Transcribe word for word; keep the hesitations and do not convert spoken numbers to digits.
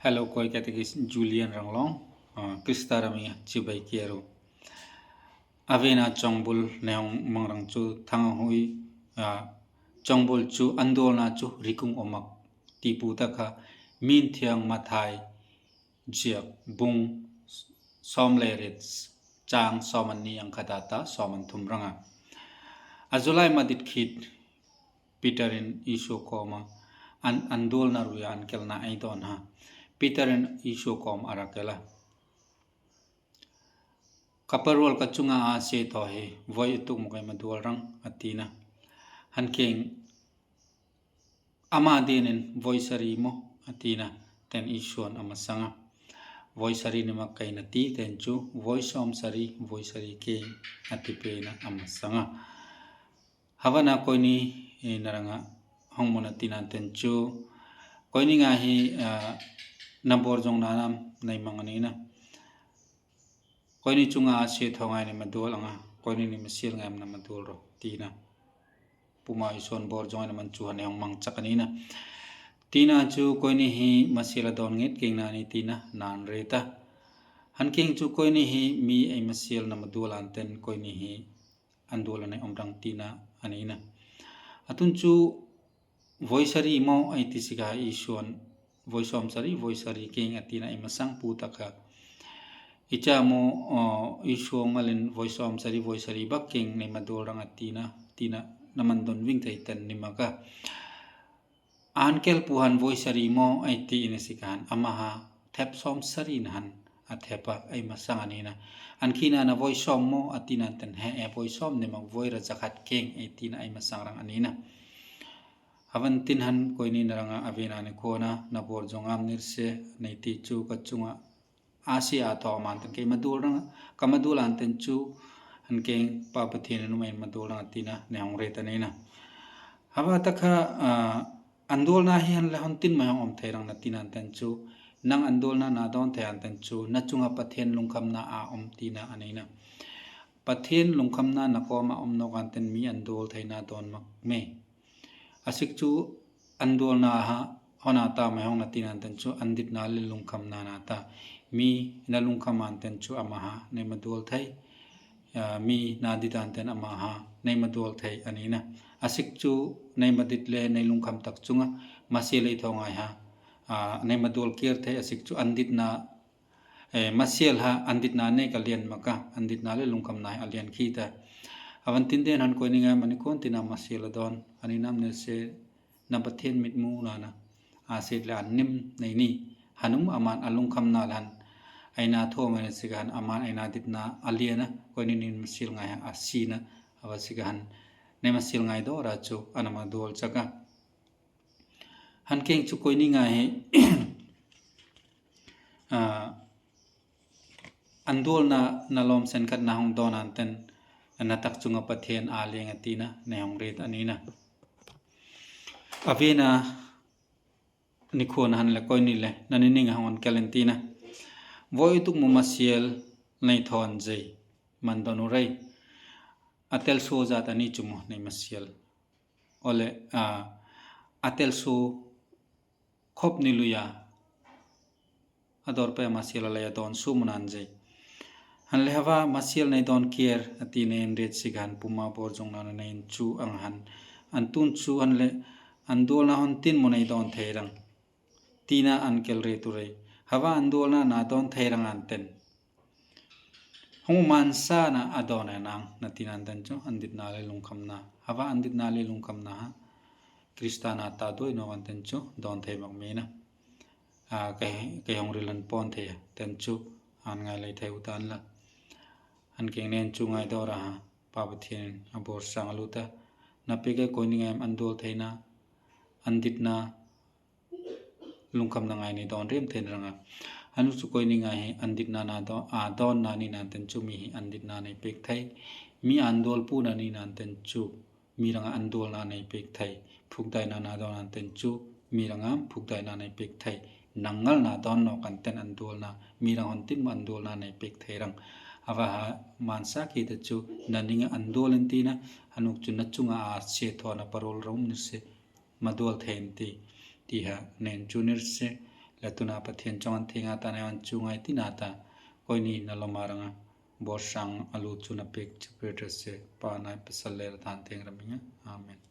Hello, koi ka tek hi Julian Ranglong, ah, Krista rama chibai kieru. Avena chongbul nei hung mang rang chu thang hui, ah, chongbul chu an dawlna chu rikung omak ti pu ta kha, Min Thiang Mathai ziak bung sawm le riet chang sawm an ni ang kha data sawm an thum ranga. A July madit khit Peter in Isu koma an, an dawlna ruoia an kelna ei dawn ha. Peter in Isu kom a ra kel a. Ka pa ruol ka chunga a sie thaw hi, voi utuk mu kei ma dawl rang a tina. Han keng ama dinin voi sari maw a tina, ten Isuan ama sanga. Voi sari ni mak kei na ti ten chu, voi sawm sari, voi sari kei a ti pena ama sanga. Havana koini, eh, na ranga hong muna tina ten chu. Koini nga hi, ah, na bor zong na nam nei mang a nina. Koini chunga a sie thaw ngai ni ma dawl anga, koini ni ma siel ngai na ma dawl ro, tina. Puma Isuan bor zong na man chu han hong mang chak a nina. Tina chu koini hi ma siel a dawn nget keng na ni tina, nan re ta. Han keng chu koini hi mi ei ma siel na ma dawl an ten koini hi an dawl a nei om rang tina a nina. A tun chu voi sari maw ei ti sik a Isuan voi sawm sari, voi sari keng a tina ei ma sang pu ta kha. I cha maw, oh, Isu ngalin voi sawm sari, voi sari bak keng nei ma dawl rang a tina, tina na man dawn ving thei ten ni mak a. An kel pu han voi sari maw ei ti in a sik a han ama ha thep sawm sari na han a thep a ei ma sang a nina. An khina na voi sawm maw a tina ten he e voi sawm ni mak voi ra za khat keng ei tina ei ma sang rang a nina. Havan tin han koini na ranga avena ni kona na bor zong am nir se nei ti chu ka chunga a sie a thaw man ten kei ma dawl rang, ka ma dawl an ten chu han keng Pa Pathien nu mai ma dawl rang a tina nei hong re ta nina. Hava ta kha, ah, an dawlna hi han le hon tin mai hong om thei rang na tina an ten chu, nang an dawlna na dawn thei an ten chu, na chunga Pathien lungkhamna a om tina a nina. Pathien lungkhamna na koma om nawk an ten mi an dawl thei na dawn mak me. A sik chu an dawlna ha hona ta mai hong na tina an ten chu an ditna le lungkhamna na ta. Mi na lungkham an ten chu ama ha nei ma dawl thei. Ah, mi na dit an ten ama ha nei ma dawl thei a nina. A sik chu nei ma dit le nei lungkham tak chunga ma siel ei thaw ngai ha. Ah, nei ma dawl kier thei a sik chu an ditna, eh, ma siel ha an ditna nei ka lian mak a, an ditna le lungkhamna a lian khi ta. Havan tin den han koini nga mani kon tina ma siel a dawn a ni nam nir se na Pathien mitmu na na a siet le an nim nei ni. Han um aman a lungkhamna le han ei na thaw mai na sik a han aman ei na ditna a lian a, koini ni ma siel ngai ha a sina, hava sik a han nei ma siel ngai daw ra chu ana ma dawl chak a. Han keng chu koini nga hi, ah, an dawlna na lawm sen khat na hong dawn an ten na tak chunga Pathien a leng a tina nei hong re ta nina. Avena ni kona han le koini le na ni ning hong an kel in tina. Voi tuk mu ma siel nei thawn zei man dawn u rei. A tel so zat a ni chu mu nei ma siel. Ole, ah, a tel so khop ni luia a dawr pe ma siel a lei a dawn su mu nan zei. Han le hava ma siel nei dawn kier a ti nei in riet sik han puma bor zong na nei in chu ang han. An tun chu han le an dawlna hon tin mu nei dawn thei rang. Tina an kel re tu rei. Hava an dawlna na dawn thei rang an ten. Hung man sa na a dawn e nang na tina an ten chu an ditna le lungkhamna. Hava an ditna le lungkhamna ha. Krista na ta doi nawk an ten chu dawn thei mak mi na. A, kei, kei hong ril an pon thei a, ten chu an ngai lei thei u tan la. An keng nen chu ngai daw ra ha, Pa Pathien a bor sang a lut a. Na pe kei koini ngem an dawl theina, an ditna, lungkhamna ngai ni dawn rem thein ranga. Hanu chu koini ngai hi an ditna na dawn, a dawn na ni nan ten chu mi hi an ditna nei pek thei. Mi an dawl pu na ni nan ten chu mi ranga an dawlna nei pek thei. Phukdaina na dawn an ten chu mi ranga phukdaina nei pek thei. Nang ngal na dawn nawk an ten an dawlna, mi rang hon tin mu an dawlna nei pek thei rang. Hava ha man sa ki te chu na ninga an dawl in tina, hanuk chu na chunga a sie thaw na parol rom ni se. Ma dawl thei an ti, ti ha nen chu nir se. Le tuna Pathien chawng an thei nga ta, an chuong ngai tina ta, koi ni na lawm a rang a, bawr sang a lu chu na pek chu pe ta se, Pa, Nau, Pasal le Rathieng hmingin. Amen.